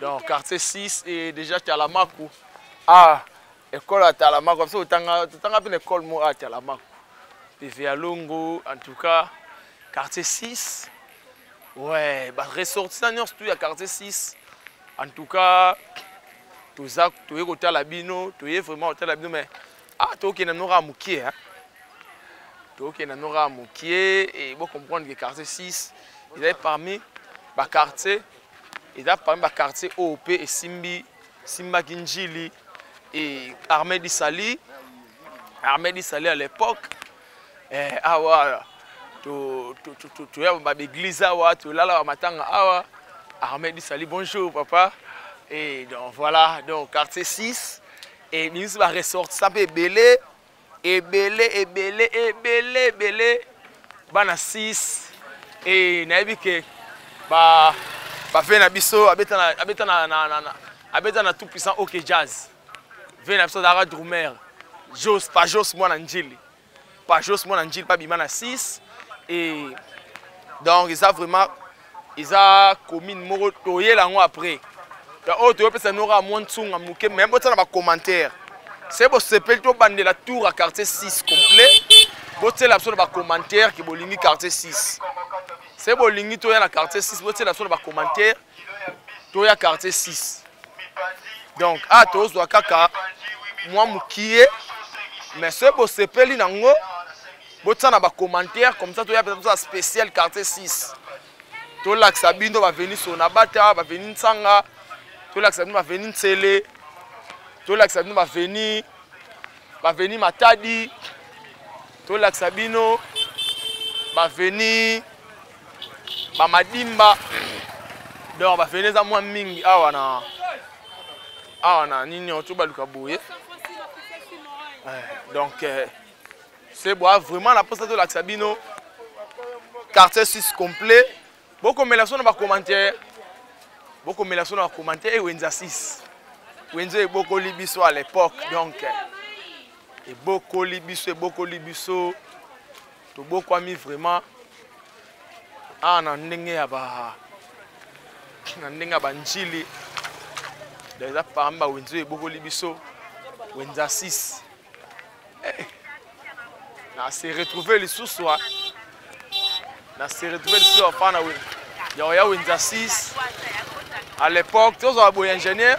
Donc quartier 6 et déjà Talamaku. Ah, école ya Talamaku, biso totanga totanga pe na école moko ya Talamaku. PV ya Longo, en tout cas quartier 6. Ouais, ba ressortissants nyonso tout ya quartier 6. En tout cas toza toye kotala bino, toye vraiment kotala bino mais ah tokende nora mokie hein. Tokende nora mokie et bo comprendre que quartier 6 ezali parmi ba quartier eza parmi ba quartier oyo mpe esimbi simbaki njili et armée d'Isali, armée d'Isali à l'époque eh, awa toya ba église awa tolala ba matanga awa. Armée d'Isali, bonjour papa. Et donc voilà, donc quartier 6 et biso ba ressortissants mpe ebele ebele ebele ebele ebele bana 6 et nayebi ke ba ba na biso abeta na abeta na na, na, na abeta na tout puissant OK Jazz. Ve na biso azalaka drummer Jos Pajos mwana Njili, Pajos mwana Njili pa bima na 6 et donc eza vraiment eza commune moko toyela yango après. Donc oyo toyopesa nora mwa ntsunga moke, mais botia na bacommentaire se bosepeli tobandela tour ya quartier 6 complet. Botiela biso na bacommentaire ke bolingi quartier 6, se bolingi toya na quartier 6, botiela biso na bacommentaire toya quartier 6. Donc ah tozwa kaka mwa mokie, mais se bosepeli nango botia na bacommentaire comme ça toya mpenza tosala spécial quartier 6, tolakisa bino baveni Sonabata, baveni Ntsanga, tolakisa bino baveni Ntsele, tolakisa bino baveni Matadi, tolakisa bino baveni Bamadimba. Donc baveni eza mwa mingi awa na awa na nini oyo tobaluka boye. Donc c'est bon vraiment na posa tolakisa bino quartier 6 complet. Bokomela so na bacommentaire, bokomela so na bacommentaire e wenza 6, wenza ebokoli biso à l'époque. Donc ebokoli biso, ebokoli biso, tobokwami vraiment awa na ndenge ya ba na ndenge ya banjili. Donc eza parmi bawenze oyo ebokoli biso, wenza 6. Eh, na se retrouver lisusu, na se retrouver lisusu afana ya ya wenza 6 à l'époque. Tozwa boye ingénieur,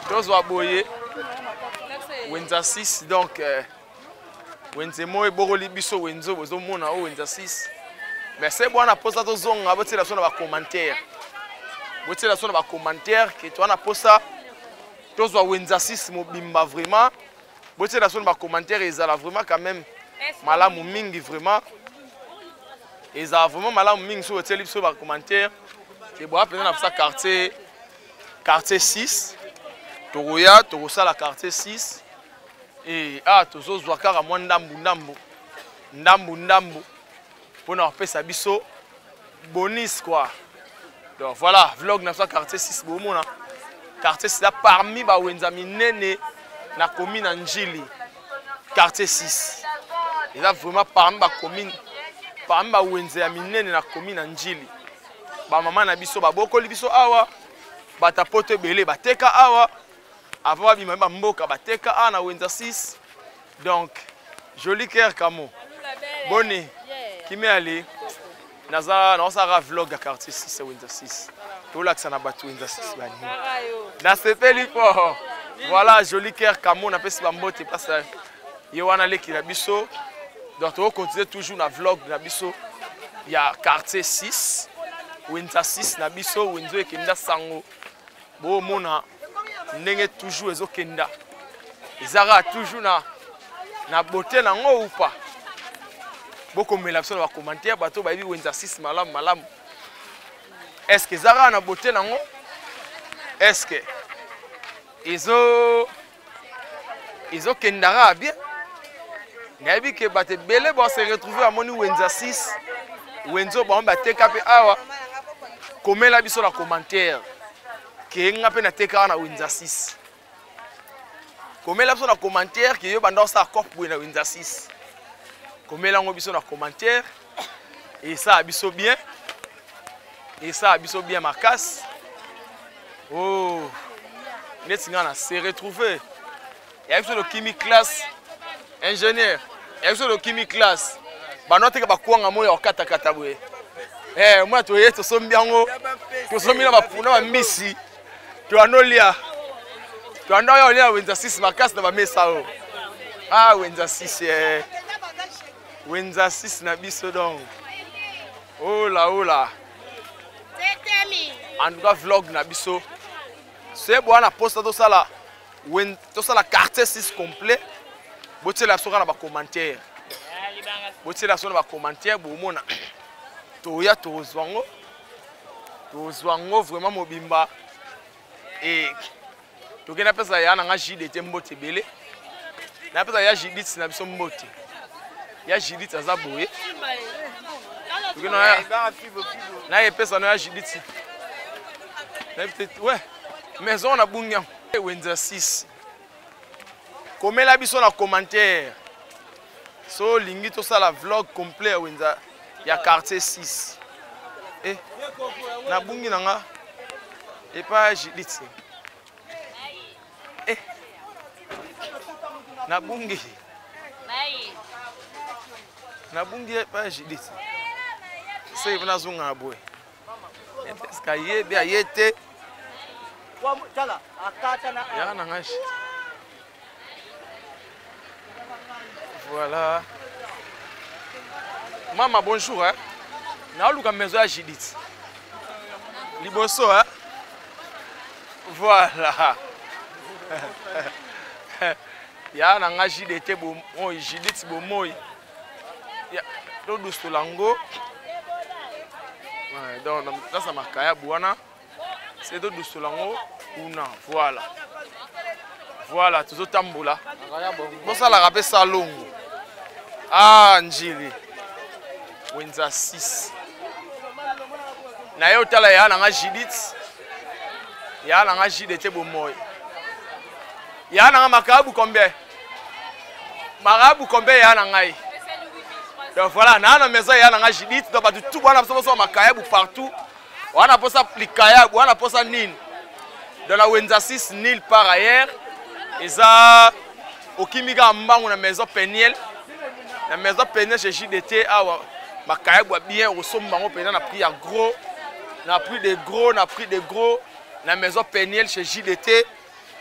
tozwa boye wenza 6. Donc wenze moko ebokoli biso, wenze oyo bozomona oyo wenza 6. Mais se bwana mposa tozonga, botiela biso na bacommentaire, botiela biso na bacommentaire ke toza na mposa tozwa wenza 6 mobimba vraiment. Botiela biso na bacommentaire, ezala vraiment quand même malamu mingi, vraiment ezala vraiment malamu mingi soki otieli biso bacommentaire ke boya mpenza na biso quartier 6, tokoya tokosala quartier 6. E ah tozozwa kaka mwa ndambu ndambu ndambu ndambu mpona kopesa biso bonus quoi. Donc voilà vlog na biso quartier 6. Bomona quartier 6 parmi bawenza minene na commune ya Njili. Quartier 6 eza vraiment parmi bacommune, parmi bawenze ya minene na commune ya Njili. Bamama na biso babokoli biso awa, bato poto ebele bateka awa avant babima bamboka, bateka awa na wenza 6. Donc joli cœur kamo boni kimi ali naza naosalaka vlog ya quartier 6 ya wenza 6, tolakisa na bato wenza 6 bani. Nasepeli fort. Voilà, joli cœur kamo, napesi bambote place ye wana leki na biso. Donc tokocontinue toujours na vlog na biso ya quartier 6, wenza 6 na biso, wenza oyo ekenda sango. Bomona ndenge toujours ezokenda, eza kaka toujours na beauté nango ou pas. Bokomela biso na bacommentaire, bato bayebi wenza 6 malamu malamu, est ce que eza kaka na beauté nango? Est ce que ezokenda kaka bien? Nayebi ke bato ebele base retrouve, bamoni wenza 6, wenze oyo bango bateka mpe awa. Komela biso na commentaire ke nga mpe natekaka na wenza 6. Komela biso na commentaire ke yo banda osala cope boye na wenza 6. Komela yango biso na commentaire, esala biso bien, esala biso bien makasi. Oh, neti nga na se retrouver. Ya biso lokimi classe ingénieur. Ya biso lokimi classe. Bano teka bakwanga moyo ya katakata boye. Eh, mwa toye tosombi yango. Tosombi na bapuna ba mbisi. Toanolia. Toanda oyo olia wenza 6 makasi na bamesa oyo. Ah, wenza 6 eh. Wenza 6 na biso donc. Oh là, oh là. En tout cas, vlog na biso. C'est bon, na posta tosala tosala quartier 6 complet. Botiela biso na ba commentaire. Botiela biso na ba commentaire bomona. Toya tozwa ngo. Tozwa ngo vraiment mobimba. Et tokenda pesa ya na nga JDT mbote ebele. Na pesa ya Judith na biso mbote. Ya Judith aza boye. Tokenda na ye pesa na ya Judith. Na peut-être ouais. Maison na bungi yango. Wenza 6. Komela biso na commentaire. So lingi tosala vlog complet ya wenza ya quartier 6. Eh, na bungi na nga epa Judith. Eh, na bungi. Na bungi epa Judith. Sasa nazonga na boye. Est-ce ayebi aye te? Ya na ngai. Voilà. Mama, bonjour. Hein? Naoluka maison ya Judith. Liboso, hein? Voilà. Ya na nga JDT bomoi, Judith bomoi. Ya todusola ngo. Ouais, donc nasa makayabu wana. C'est todusola ngo kuna. Voilà. Voilà, tozotambola. Bosalaka mpe salongo. Ah, Njili. Wenza 6. Na ye otala ya na nga Judith. Ya na nga JDT bomoi. Ya na nga makayabu combien? Makayabu combien ya na ngai? Donc voilà, na na maison ya na nga Judith, donc bato tout wana biso boso makayabu partout. Wana posa likayabu, wana posa nini? Dans la Wenza 6 nil par ailleurs. Eza okimi kaka mbangu na maison Peniel. Na maison Peniel chez JDT awa makayabu ya bien okosomba bango mpenza na prix ya gros, na prix de gros, na prix de gros na maison Peniel chez JDT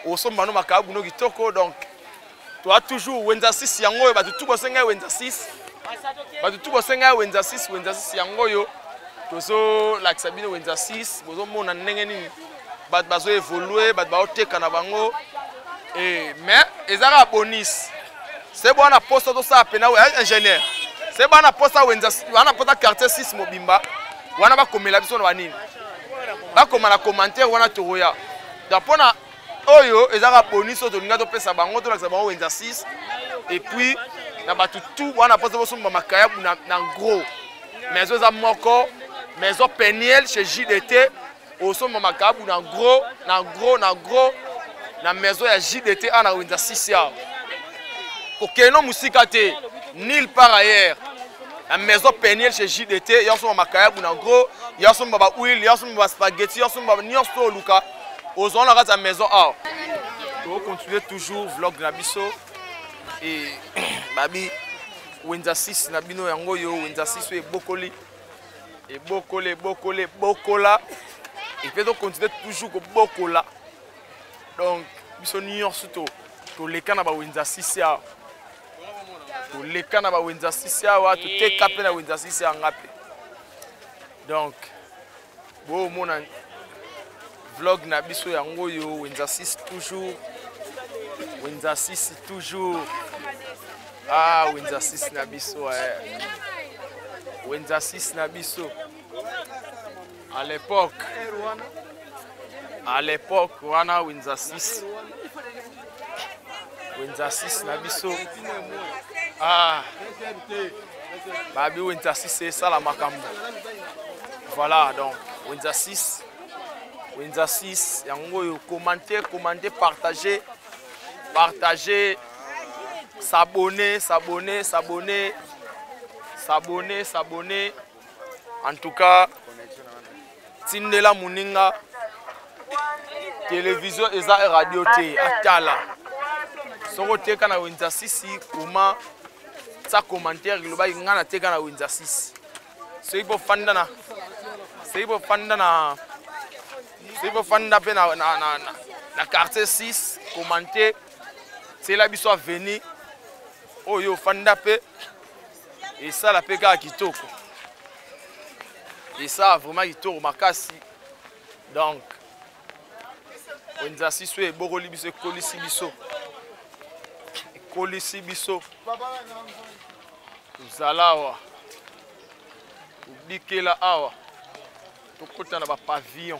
okosomba no makayabu no kitoko. Donc toa toujours Wenza 6 yango oyo bato tu bosenga Wenza 6, bato tu bosenga Wenza 6, Wenza 6 yango oyo tozolakisa bino Wenza 6. Bozomona ndenge nini bato bazo évoluer, bato baoteka na bango. Eh, mais eza kaka bonus. C'est bon na poste tosala pena ingénieur. C'est bon na poste Wenza, wana poste quartier 6 mobimba. Wana bakomela biso na banini. Bakoma na commentaire wana tokoya. Donc pona oyo eza kaka bonus oyo tolinga topesa bango, tolakisa bango Wenza 6. Et puis na bato tout wana poste bosomba makayabu na gros. Maison eza moko, maison Peniel chez JDT. Osomba makayabu na gros, na gros, na gros na maison ya JDT a na Wenza 6 ya. Kokeno musika te, nil par ailleurs. La maison Peniel chez JDT, ya osomba makayabu na gros, ya osomba ba huile, ya osomba ba spaghetti, ya osomba ba nyonso oluka. Ozwa na kati ya maison a. To continuer toujours vlog na biso. Et babi Wenza 6 na bino yango yo Wenza 6 oyo ebokoli. Ebokoli, ebokoli, ebokola. Et puis to continuer toujours kobokola. Donc biso nyonso to toleka na ba Wenza 6 ya. Toleka na ba Wenza 6 awa, toteka pe na Wenza 6 ya ngape. Donc bo mona vlog na biso yango yo Wenza 6 toujours. Wenza 6 toujours. Ah, Wenza 6 na biso eh. Wenza 6 na biso. À l'époque. À l'époque wana Wenza 6. Wenza 6 na biso. Ah. Babi Wenza 6 c'est ça la makambo. Voilà donc Wenza 6. Wenza 6 yango yo commenter, commenter, partager, partager, s'abonner, s'abonner, s'abonner, s'abonner, s'abonner. En tout cas, tindela muninga. Télévision eza radio te, atala. Soko teka na wenza 6 koma sa commentaire lobaki ngai nateka na wenza 6. Soki bofanda na soki bofanda na soki bofanda mpe na, na, na, na, na quartier 6 commente tiela biso avenue oyo ofanda mpe esala mpe kaka kitoko esala vraiment kitoko makasi donc wenza siso ebokoli biso ekolisi biso ekolisi biso tozala awa tobikela awa tokota na bapavillon.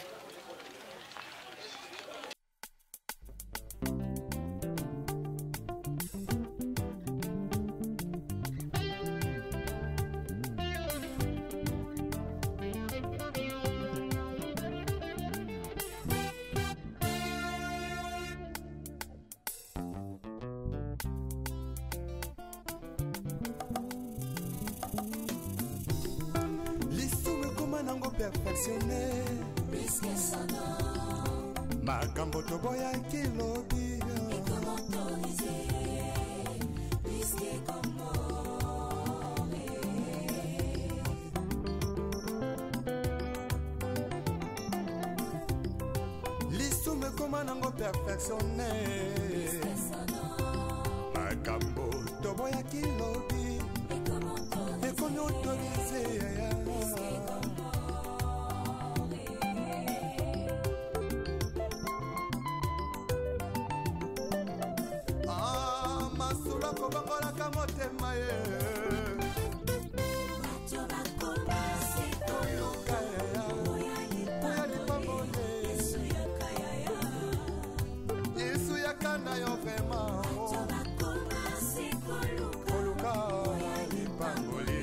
Lisumu ekoma nango perfectionne makambo toboyaki lobi. Lisumu ekoma nango perfectionne makambo toboyaki lobi ekomi autorise. Ah, masolo akobongolaka motema ye koluka oya lipamboli Yesu yaka na yo vraiment koluka lipamboli.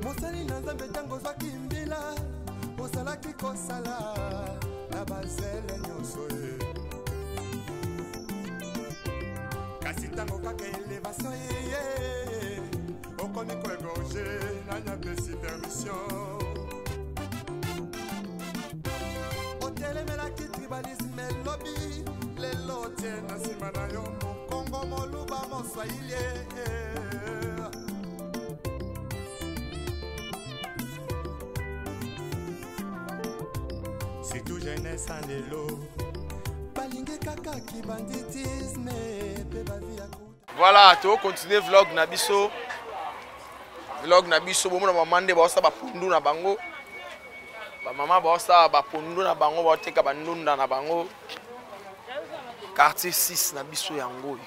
Mosali na Nzambe, ntango ozwaki mbila ozalaki kosala na bazele nyonso ye, kasi ntango kaka elevation eye, okomi koegorge. Nani apesi permission? Otelemelaki tribalisme elobi, lelo otie na nsima na yo mokongo, moluba, moswahili. Surtout jeunesse ya lelo balingi kaka kibanditisme mpe bavi ya kuta. Voilà, tocontinue vlog na biso, vlog na biso. Bomona mama nde baosala bapondu na bango, bamama baosala bapondu na bango, baoteka bandunda na bango. Quartier 6 na biso yango oyo,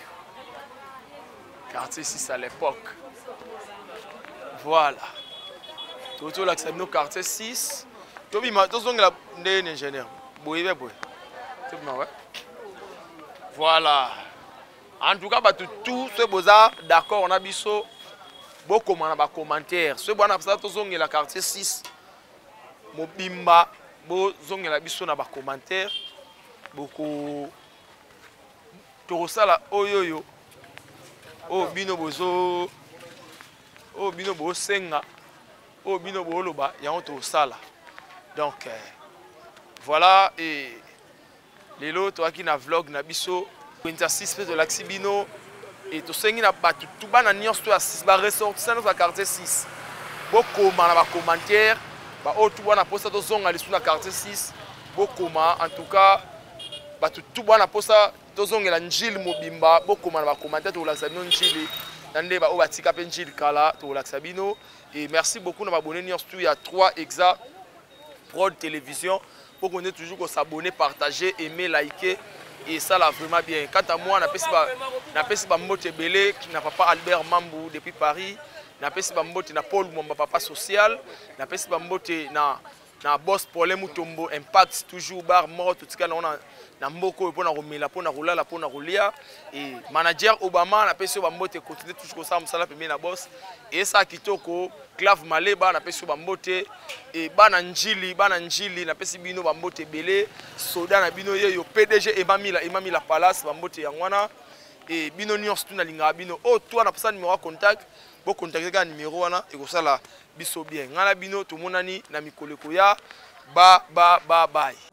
quartier 6 à l'époque. Voilà, tozolakisa bino quartier 6. Tobima, tozongela ndenge ingénieur boye be boye, tobima. Ouais, voilà. En tout cas, bato tout soki boza d'accord na biso, bokoma na bacommentaire. Soki bwana mposala tozongela quartier 6 mobimba, bozongela biso na bacommentaire. Boko tokosala oyo oyo oyo bino bozo, oyo bino bosenga, oyo bino boloba, yango tokosala. Donc voilà. Et lelo toyaki na vlog na biso wenza 6 mpe tolakisi bino e tosengi na bato tu, bana nyonso to ya 6, baressortissant nyonso ya quartier 6, bokoma na bacommentaire. Baoyo tu bwana mposa tozonga lisu na quartier 6, bokoma. En tout cas, bato tu bwana mposa tozongela Njili mobimba, bokoma na bacommentaire. Tokolakisa bino Njili na nde baoyo batika mpe Njili kala, tokolakisa bino. Et merci beaucoup na babone nyonso tu ya 3 Exa Prod Télévision. Bokonde toujours kosabonner, partager, aimer, liker et ça là vraiment bien. Quant à moi, napesi bambote ebele na papa Albert Mambu depuis Paris, napesi bambote na Paul Mwamba, papa social, napesi bambote na boss Paulin Mutombo, Impact toujours bar mort totika na na mboka oyo mpona komela, mpona kolala, mpona kolia. Et manager Obama, napesi yo bambote, continue toujours kosala mosala pembeni na boss, esala kitoko. Clave Maleba, napesi yo bambote. E bana Njili, bana Njili, napesi bino bambote ebele. Soda na bino yeyo, PDG Emamila, Emamila Palace, bambote yango wana. E bino nyonso tu nalingaka bino. Oyo toi napesa numéro ya contact, bocontacte kaka numéro wana, ekosala biso bien. Ngai na bino tomonani na mikolo ekoya. Ba ba ba bye.